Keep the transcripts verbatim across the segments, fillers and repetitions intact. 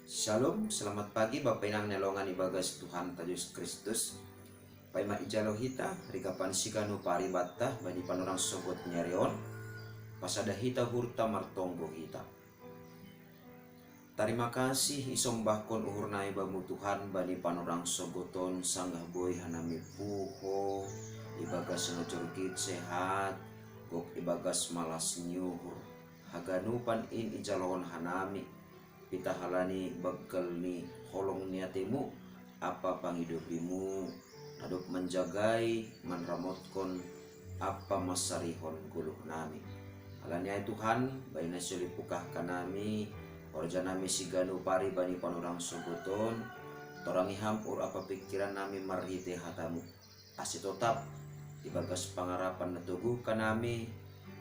Shalom, selamat pagi Bapa Inang nelongan ibagas Tuhan ta Jesus Kristus. Paima ijalo hita rigapan siganu paribatta bani panorang sogot nyarion. Pasada hita hurta martonggo hita. Tarima kasih isombahkon uhur nai bamu Tuhan bani panorang sogoton sanggah boi hanami puho ibagas nojorgit sehat gok ibagas malas nyuhur. Haganupan in ijalohon hanami. Pitahalani baggal ni holong ni atemu apa pangidopimu nadok manjagai manramotkon apa masarihon goluh nami. Alani ai Tuhan, baina soli pukah kanami, orja nami siganu pari bani panorang sogoton, torangi ham ur apa pikiran nami marhite hatamu. Ase totap ibagas pangarapan na toguh kanami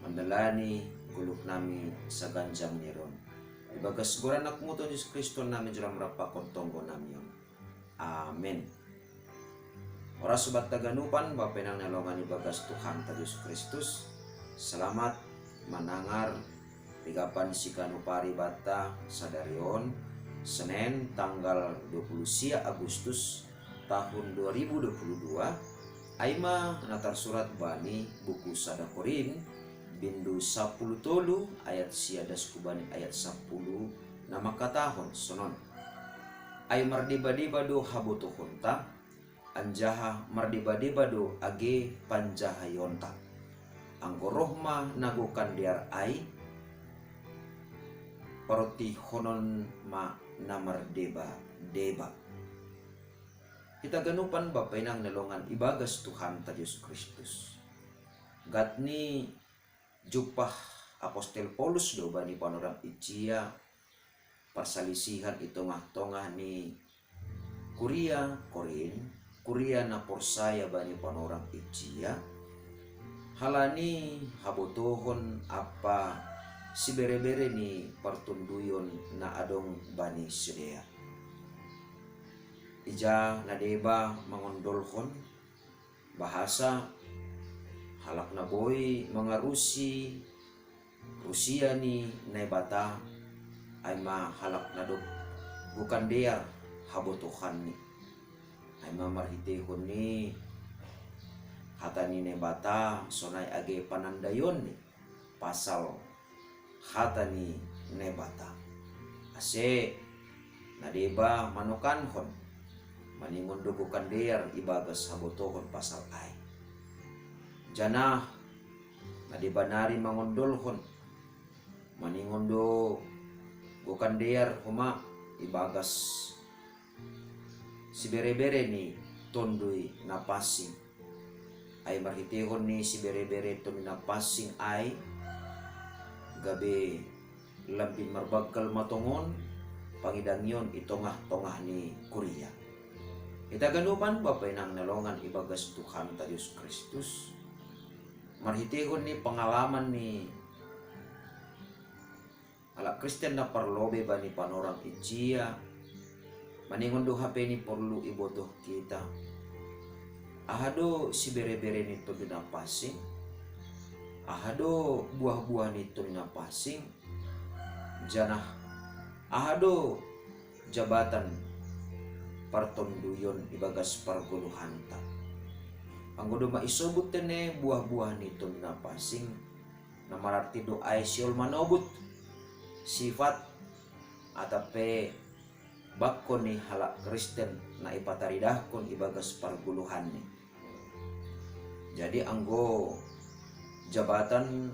mandalani goluh nami saganjang niron. Ibagas goran anakmu Tuhan Jesus Kristus nami jolo marampakon tonggo nami on. Amen. Oras sobat taganupan Bapa Inang nelongan ibagas Tuhan ta Jesus Kristus. Selamat manangar rigapan siganu paribatta sadari on, Senen tanggal dua puluh sia Agustus tahun dua ribu dua puluh dua. Aima na tarsurat bani buku sada Korin bindu sapuluh tolu ayat sia das kubani ayat sapuluh na mangkatahon sonon. Ai mardeba-deba do habotohonta, anjaha mardeba-deba do age panjahayonta. Anggo roh ma na gokan dear ai, parontihonon ma na mardeba-deba. Hita ganupan Bapa Inang nelongan ibagas Tuhan ta Jesus Kristus. Gatni jumpah apostel Paulus do bani panorang ijia parsalisihan i tongah-tongah ni kuria Korin, kuria na porsaya bani panorang ijia, halani habotohon ampa sibere-bere ni partonduyon na adong bani sidea. Ija na deba mangondolhon bahasa halak na boi mangarusi rusia ni Naibata, ai ma halak na dob gokan dear habotohanni. Ai ma marhiteihon ni hata ni Naibata sonai age panandaionni pasal hata ni Naibata. Ase na deba manokankon maningon do gokan dear ibagas habotohon pasal ai. Janah na deba nari mangondolhon maningon do gokan dear homa ibagas sibere-bere ni Tonduy Napansing. Ai marhiteihon ni sibere-bere Tonduy Napansing ai gabe lambin marbanggal ma tongon pangidangion i tongah-tongah ni kuria. Hita ganupan Bapa Inang nelongan ibagas Tuhan ta Jesus Kristus, marhiteihon ni pangalaman ni halak Kristen na parlobei bani panorang ijia, maningon do hape ni porlu ibotoh hita. Aha do sibere-bere ni Tonduy Napansing? Aha do buah-buah ni Tonduy Napansing? Janah aha do jabatan partonduyon ibagas pargoluhanta? Anggo domma isobut tene buah-buah ni Tonduy Napansing, na mararti do ai sihol manobut sifat atap pe bangko ni halak Kristen na ipataridahkon ibagas pargoluhanni. Jadi anggo jabatan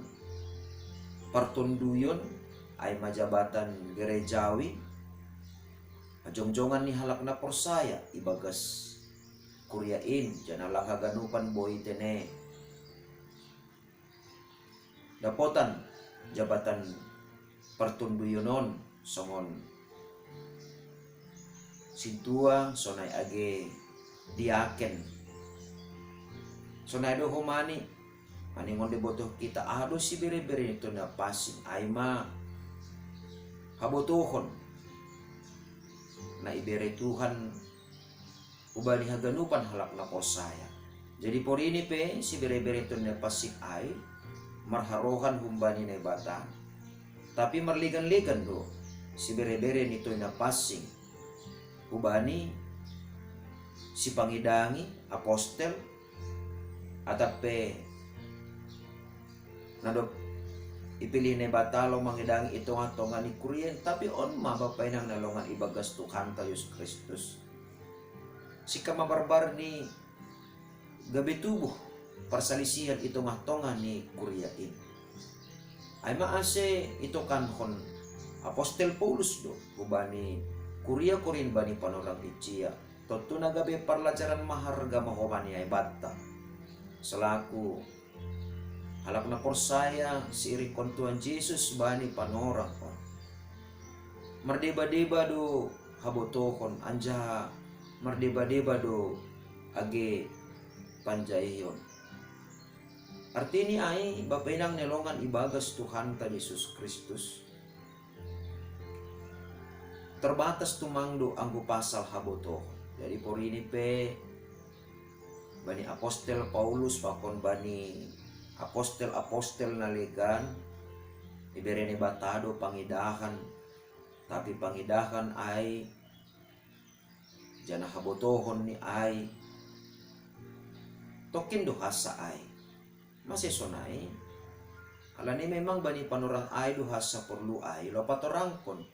partonduyon ai ma jabatan gerejawi, pajongjongan ni halak na porsaya ibagas kuria in, janah lang haganupan boi tene dapotan jabatan partonduyon on songon sintua, sonai age diaken. Sonai do homani maningon do ibotoh hita aha do sibere-bere ni Tonduy Napansing, ai ma habotohon na ibere Tuhan hubani haganupan halak na porsaya. Jadi porini pe sibere-bere Tonduy Napansing ai marharohan humbani Naibata, tapi marlegan-legan do sibere-bere ni tondi napassing, hubani sipangidangi apostel, atappe nadop ipilih Naibata lao mangidangi i tonga-tonga ni kuria, tapi on ma bapa inang na longan ibagas Tuhanta Yesus Kristus. Sika mabarbar ni gabe tubuh parsalisihan i tonga-tonga ni kuria in. Ai ma ase itokanhon apostel Paulus do hubani kuria Korin bani panorang ijia. Tontu na gabe parlajaran maharga ma homa ni ai banta selaku halak na porsaya siirikkon Tuhan Jesus bani panorang on. Mardeba-deba do habotohon, anjaha mardeba-deba do age panjahion. Artini ai, bapa inang na longan ibagas Tuhanta Jesus Kristus, terbatas tumang do anggo pasal habotohon. Jadi porini pe bani apostel Paulus pakon bani apostel-apostel na legan, ibere Naibata do pangidahan, tapi pangidahan ai, janah habotohon ni ai, tongkin do hansa ai. Mase sonai? Alani memang bani panorang ai do hansa porlu ai lao patorangkon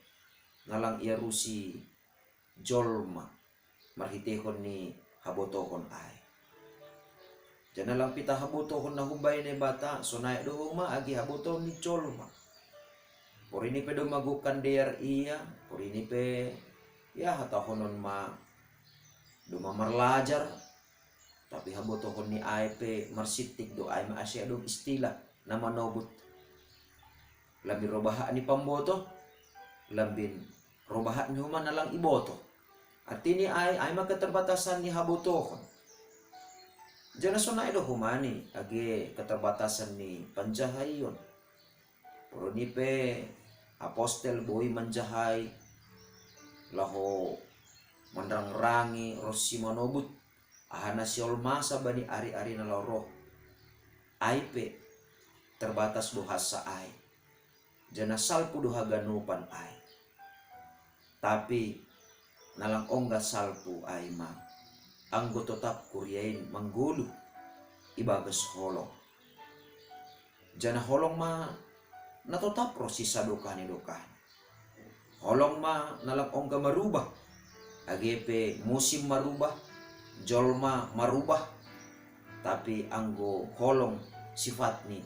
na lang iarusi jolma marhiteihon ni habotohon ai. Janah lang pita habotohon na humbai Naibata, sonai do homa age habotohon ni jolma. Porini pe domma gokan dear ia, porini pe ia hatahonon ma domma marlajar, tapi habotohon ni ai pe marsittik do, ai ma ase adong istilah na manobut. Lambin robaha ni pamboto, lambin robaha ni homa na lang iboto. Artini ai, ai ma keterbatasan ni habotohon. Janah sonai do homani age keterbatasan ni panjahaion. Porini pe apostel boi manjahai laho manrangrangi ronsi manobut aha na siolmasa bani ari-ari na lao roh. Ai pe terbatas do hansa ai, janah salpu do haganupan ai. Tapi na lang ongga salpu ai ma, anggo totap kuria in manggoluh ibagas holong. Janah holong ma na totap ronsi sadokah ni dokahna. Holong ma na lang ongga marubah, age pe musim marubah, jolma marubah, tapi anggo holong sifatni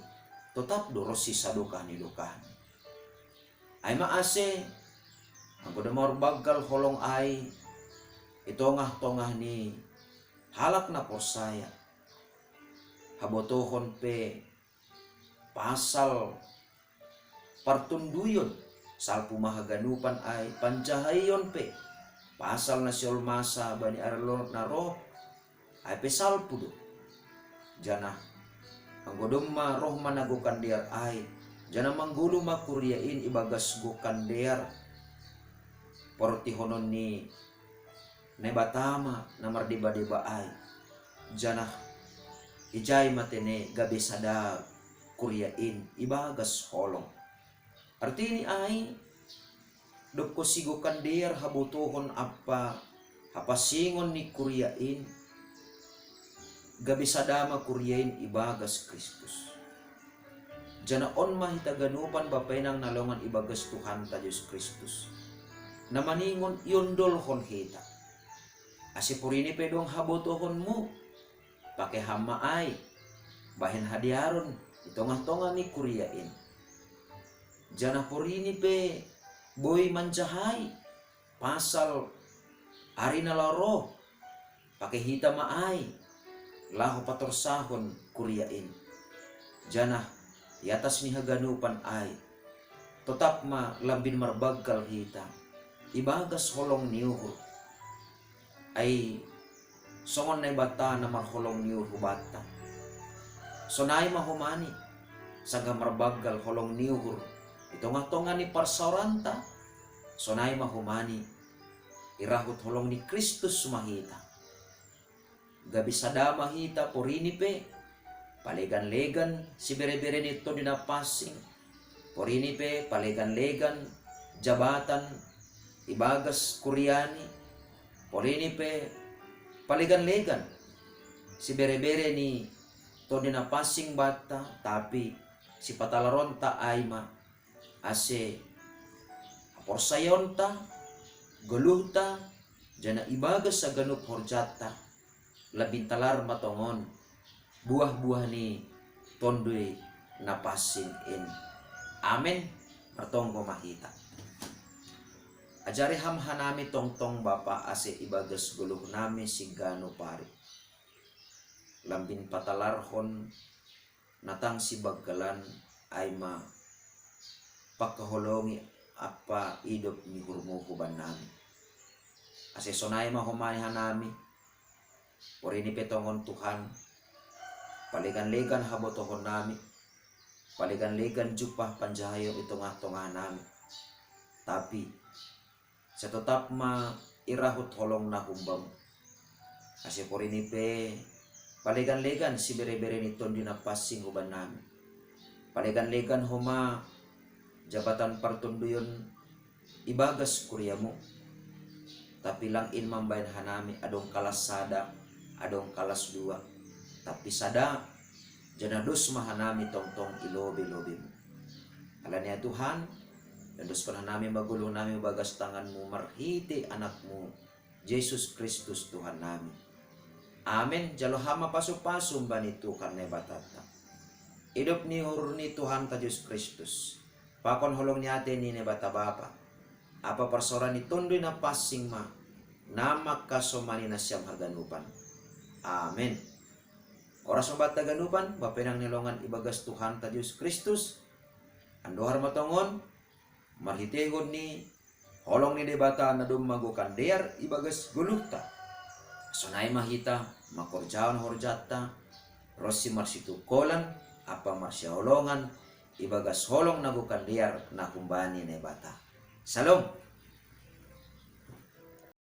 totap do ronsi sadokah ni dokahna. Ai ma ase, anggo domma marbanggal holong ai i tongah-tongah ni halak na porsaya, habotohon pe pasal partonduyon, salpu ma haganupan ai, panjahaion pe pasal na siolmasa bani ari na roh, ai pe salpu do. Janah anggo domma roh ma na gokan dear ai, janah manggoluh ma kuria in ibagas gokan dear, parontihonon ni Naibata ma na mardeba-deba ai, janah ijai ma tene gabe sada kuria in ibagas holong. Artini ai, dob sigokan dear habotohon ampa hapansingon ni kuria in, gabe sada ma kuria in ibagas Kristus. Janah on ma hita ganupan bapa inang na longan ibagas Tuhanta Jesus Kristus, na maningon iondolhon hita. Ase porini pe dong habotohonmu, pake ham ma ai, bahen hadearon i tongah-tongah ni kuria in. Janah porini pe boi manjahai pasal ari na lao roh, pake hita ma ai laho patorsahon kuria in. Janah i atas ni haganupan ai, totap ma lambin marbanggal hita ibagas holong ni uhur. Ai songon Naibata na marholong ni uhur hubanta. Sonai ma homani, sanggah marbanggal holong ni uhur i tongah-tongah ni parsaoranta, sonai ma homani, irahut holong ni Kristus ma hita. Gabe sada ma hita porini pe, palegan-legan sibere-bere ni Tondi Na Pansing, porini pe palegan-legan jabatan ibagas kuriani, porini pe palegan-legan sibere-bere ni Tondi Napansing banta, tapi sipatalaronta ai ma, ase haporsayaonta, goluhta, janah ibagas haganup horjanta, lambin talar ma tongon buah-buah ni Tonduy Napansing in. Amen. Martonggo ma hita. Ajari Ham hanami tongtong Bapa, ase ibagas goluhnami siganup ari lambin patalarhon na tang sibanggalan, ai ma pangkaholongi ampa idop ni uhurMu hubannami. Ase sonai ma homa ni hanami, porini pe tongon Tuhan, palegan-legan habotohonnami, palegan-legan jumpah panjahaion i tongah-tongahnami. Tapi sai totap ma irahut holong na humbaMu. Ase porini pe palegan-legan sibere-bere ni Tondi Napansing hubannami. Palegan-legan homa jabatan partonduyon ibagas kuriaMu. Tapi lang in mambahen hanami adong kalas sada, adong kalas dua, tapi sada, janah dos ma hanami tongtong i lobei-lobeiMu. Alani ai Tuhan, dandoskon hanami ma goluhnami ibagas tanganMu marhitei AnakMu, Jesus Kristus Tuhannami. Amen. Jalo Ham ma pasu-pasu humbani Tuhan Naibatanta, idop ni uhur ni Tuhanta Jesus Kristus, pakon holong ni atei ni Naibata Bapa, ampa parsaoran ni Tonduy Napansing ma na mangkasomani nasiam haganupan. Amen. Horas ma banta haganupan, bapenang ni longan ibagas Tuhanta Jesus Kristus, andohar ma tongon, marhiteihon ni holong ni Debata na domma gokan dear ibagas goluhta, sonai ma hita mangkorjahon horjanta ronsi marsitungkolan ampa marsihaholongan ibagas holong na gokan dear na humbani Naibata. Salom.